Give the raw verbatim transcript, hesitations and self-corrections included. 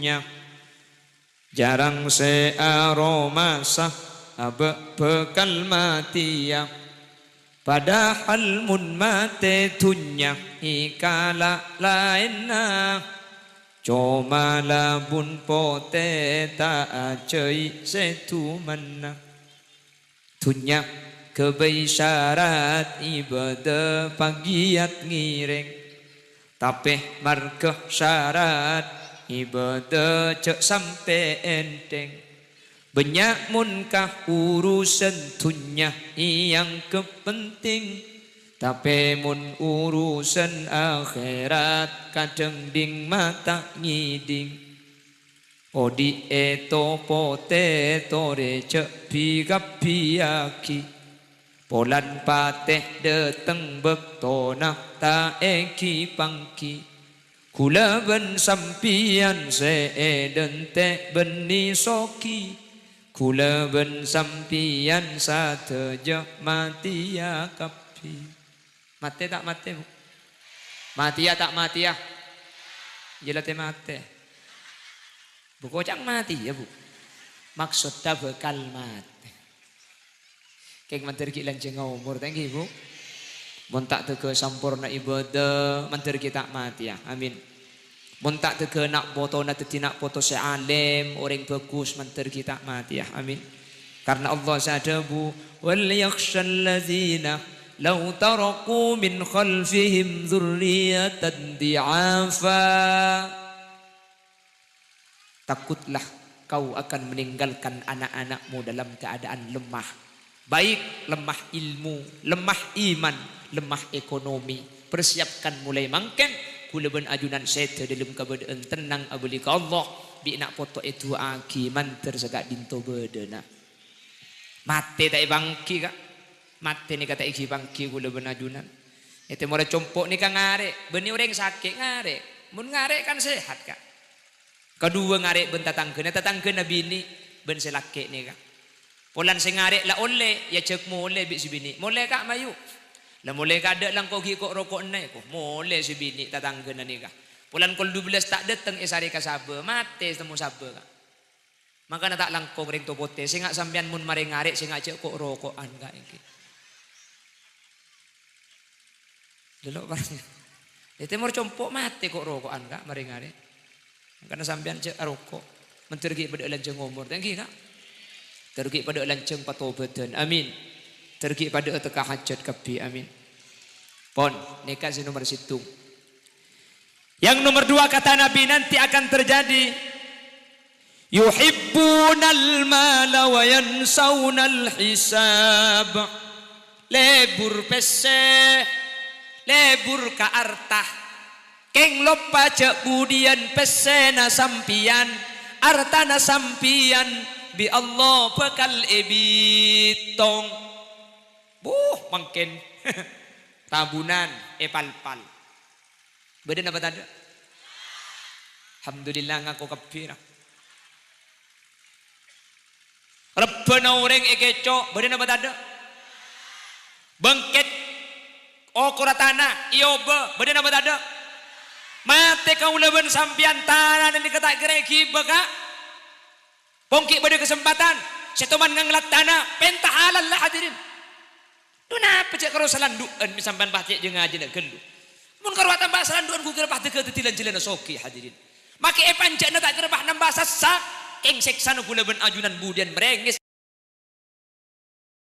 dhunnya. Jhârâng sè aromasa abâ' bhâkal matèya. Padahal mon matè dhunnya èkala' laènna, coma labun potè ta' ajhâi' sè dumanna. Dhunnya ghâbây sarat ibâdâ pagiyat ngèrèng, tapè marghâ sarat ibâdâ jhâ' sampè' ènthèng. Bânnya' mon ka urusan dhunnya èangghep penting, tapè mon urusan akhèrat kadhâng dhing mata ngèdhing. Odi' èto potè torè jhâ' bi-kabbiyâghi. Polana patè dhâteng bâktona ta' èghi-pangghi. Ghulâ bân sampèyan sè èdhântè' bânnè soghi. Ghulâ bân sampèyan sadhâjâ matèya kabbhi. Matè ta' matè, Bu? Matèya ta' matèya? Iyâ la tè-matè. Bu, koca'na matèya, Bu. Maksodda bhâkal matè. Kèng mandhâr ghi' lanjhângnga omor, ta' ènggi, Bu? Mon ta' dâgghâ samporna ibâdâ, mandhâr ghi' ta' matèya. Amin. Mon ta' dâgghâ na' potona dhâddhi na' poto sè alèm, orèng bhâghus, mandhâr ghi' ta' matèya. Amin. Karna Allah sè adhâbu, "Wal yakhsyalladzina law taraku min khalfihim dzurriyyatan dhi'afa." Takutlah kau akan meninggalkan anak-anakmu dalam keadaan lemah. Baik lemah ilmu, lemah iman, lemah ekonomi. Persiapkan mulai mangkèn, ghulâ bân ajunan sèdhâ dâlem kabâdâ'ân tennang abâli ka Allah, bi' na' poto èdu'aaghi mandhâr saka'dinto bâdâna. Matè ta' èpangghi, Ka'. Matè nèka ta' èghi-pangghi ghulâ bân ajunan. È tèmorra compo' nèka ngarè', bânnè orèng sakè' ngarè'. Mon ngarè' kan sehat, Ka'. Kaduwâ ngarè' bân tatangghâna, tatangghâna binè' bân sè lakè' nèka. Polana sè ngarè' la ollè, èajhâk molè bi' sè binè'. "Molè, Ka', mayu." "La molè kadâ' langkong ghi' ko'-roko'na, ko'." Molè sè binè' tatangghâna nèka. Polana kol dubellâs ta' dâteng èsarè ka sabâ, matè temmo sabâ, Ka'. Mangkana ta' langkong rèng to potè, sènga' sampèyan mon marè ngarè', sènga' jhâ' ko'-roko'an, Ka', ènggi. Delok, Pak. È tèmor compo' matè ko'-roko'an, Ka', marè ngarè'. Mangkana sampèyan jhâ' aroko'. Mandhâr ghi' padâ lanjhâng omor, ta' ènggi, Ka'? Mandhâr ghi' padâ lanjhâng patobâdhân. Amin. Mandhâr ghi' padâ teka hajhât kabbhi. Amin. Pon, nèka sè nomer sèttong. Yang nomor dua, kata Nabi, nanti akan terjadi, "Yuhibbunal mala wa yansaunal hisab." Lebur pèssè, lebur ka arta. Kèng loppa jhâ' budiyân pèssèna sampèyan, artana sampèyan bi' Allah bhâkal èbitong. Buh, mangkèn. Tabunan èpalpal. Bâdâ napa tadâ'? Alhamdulillah, ngako kabbhi, ra. Rebbhâna orèng èkèco', bâdâ napa tadâ'? Bângkèt okorra tana èobâ, bâdâ napa tadâ'? Matè kaulâ bân sampèyan, tanana nèka ta' kèra èghibâ, Ka'. Pon ghi' bâdâ kasempadhân, sèttoman nganglat tana, pènta halal la, hadirin. Dhu napa jhâ' karo salandu'ân mè' sampèyan pas cè' jâ-ngajâna ghâllu. Mon karo atamba salandu'ân ghu kèra pas dâgghâ dhâddhi lan-jhâlânna soghi, hadirin. Makè èpanjhâ'na ta' kèra pas nambâ sassa', kèng sèksana ghulâ bân ajunan budiyân marèngès.